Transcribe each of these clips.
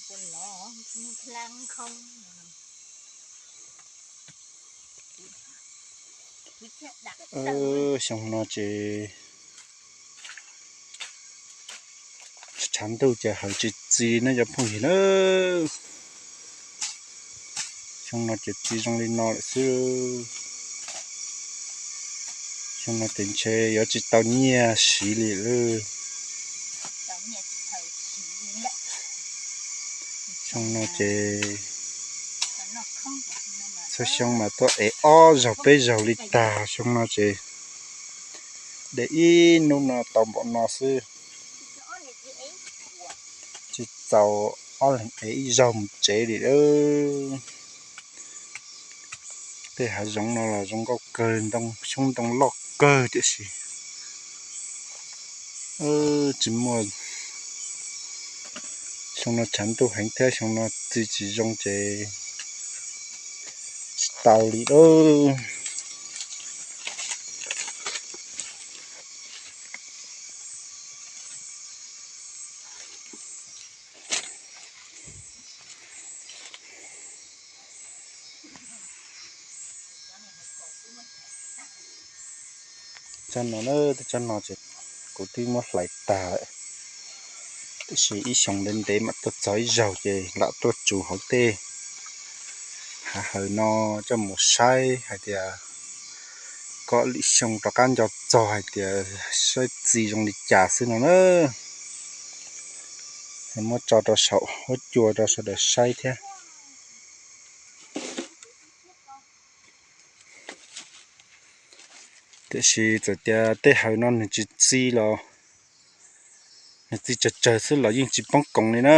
Xyoo no ces tshav ntuj ces hawv tsis txi ne cov phooj ywg na. Xyoo no ces txi zoo li no lawm xwb. Xyoo no ces ntshe yuav tsis tau nyiaj siv li lawm. Xyoo no ces txhua xyoo mas tuaj ev ob zaug peb zaug li tag, xyoo no ces de ib hnub no tau npaum no xwb. Tsis txaus ob leeg ev ib zaug mus tsev li lawm. Tej hav zoov no los zoo nkauj kawg, ntoo xyoob ntoo loj kawg tiam sis tsis muaj. Xyoo no tshav ntuj heev thiab xyoo no txi tsis zoo ces tsis tau li lawm. Tsob no, tsob no ces kuv twb muab hlais tag lawm, tiam sis ib xyoo ntev ntev mam tuaj txog ib zaug ces lam tuaj tsuv hauv tej hav hawm no coj mus saib hais tias kom lwm xyoo rov qab nco txog hais tias saib txi zoo li cas xwb no na. Muab tso rau saum huab cua rau sawv daws saib thiab. Tiam sis txawm tias tej hav no nws tsis txi los, nws txi tsawg tsawg xwb los yeej tsis poob koos li na.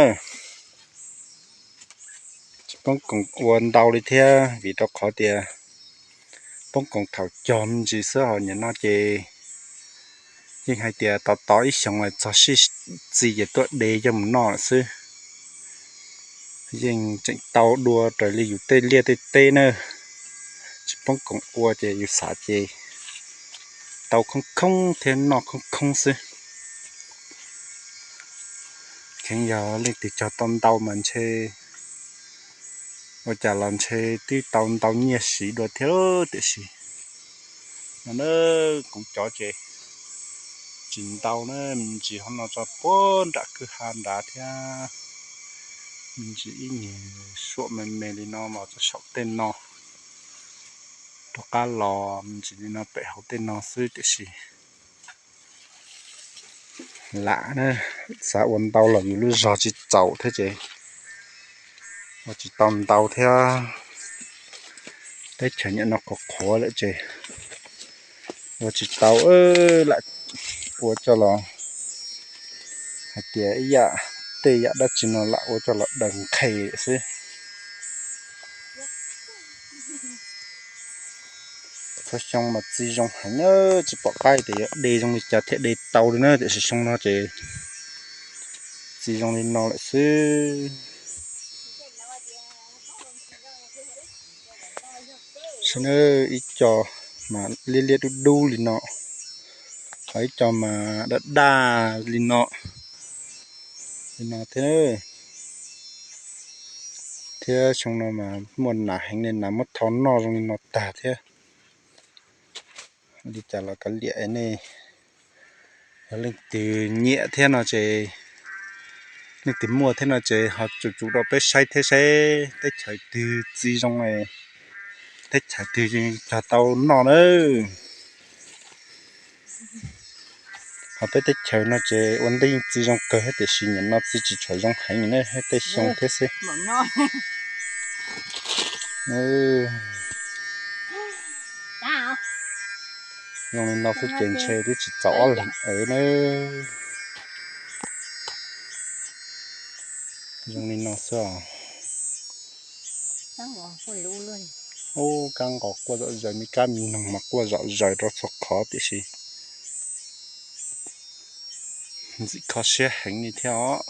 Tsis poob koos ua ntau li thiab vim rau qhov tias poob koos thaum cog me ntsis xwb, ho nim no ces yeej hais tias tos tos ib xyoos txog sij txi ces tuaj de coj mus noj lawm xwb. Yeej tseem tau dua raws li yus tej liaj tej teb na, tsis poob koos ua ces yus xav ces tau khoob khoob thiab noj khoob khoob xwb. Kheev yog leej twg cog tau ntau mas ntshe ua cas los ntshe twb tau ntau nyiaj siv dua thiab tiam sis no na, kuv cov ces tsis ntau na, me ntsis hauv no tso puag nram kwj ha nrad thiab, me ntsis ib nyuag suam me me li no los tso saum tej no, rov qab los me ntsis li no pem hauv tej no xwb tiam sis lam na, xav ua ntau los yus lub zog tsis txaus thiab ces ua tsis tau ntau thiab. Teb chaws nyuam no qhuav qhuav lawm ces ua tsis tau, lam ua coj los hais tias ib yam tej yam dab tsi no lam ua coj los daws nqhes xwb. Txhua xyoo mas txi zoo heev na, tsis pom qab tias yuav de zoo li cas thiaj de tau li na, tiam sis xyoo no ces txi zoo li no lawm xwb. Saib na, ib co mas liab liab dub dub li no, ho ib co mas daj daj li no, li no thiab. Thiab xyoo no mas muaj nas heev li, nas muab thau noj zoo li no tag thiab. Li cas los kav liam nej, yog leej twg nyiam thiab no ces, leej twg muaj thiab no ces ho tsum tsum rau peb saib thiab seb teb chaws twg txi zoo, teb chaws twg cog tau noj na. Ho peb teb chaws no ces ua ntej yeej txi zoo kawg tiam sis nim no txi tsis tshua zoo heev ne, tej xyoo thiab xwb. Zoo li no xwb ces ntshe twb tsis txaus ob leeg ev na. Zoo li no xwb os. Ub, kab nqos quaj zom zaws, me kab me noog mas quaj zom zaws rau txhua qhov tiam sis ntxim kho siab heev li thiab os.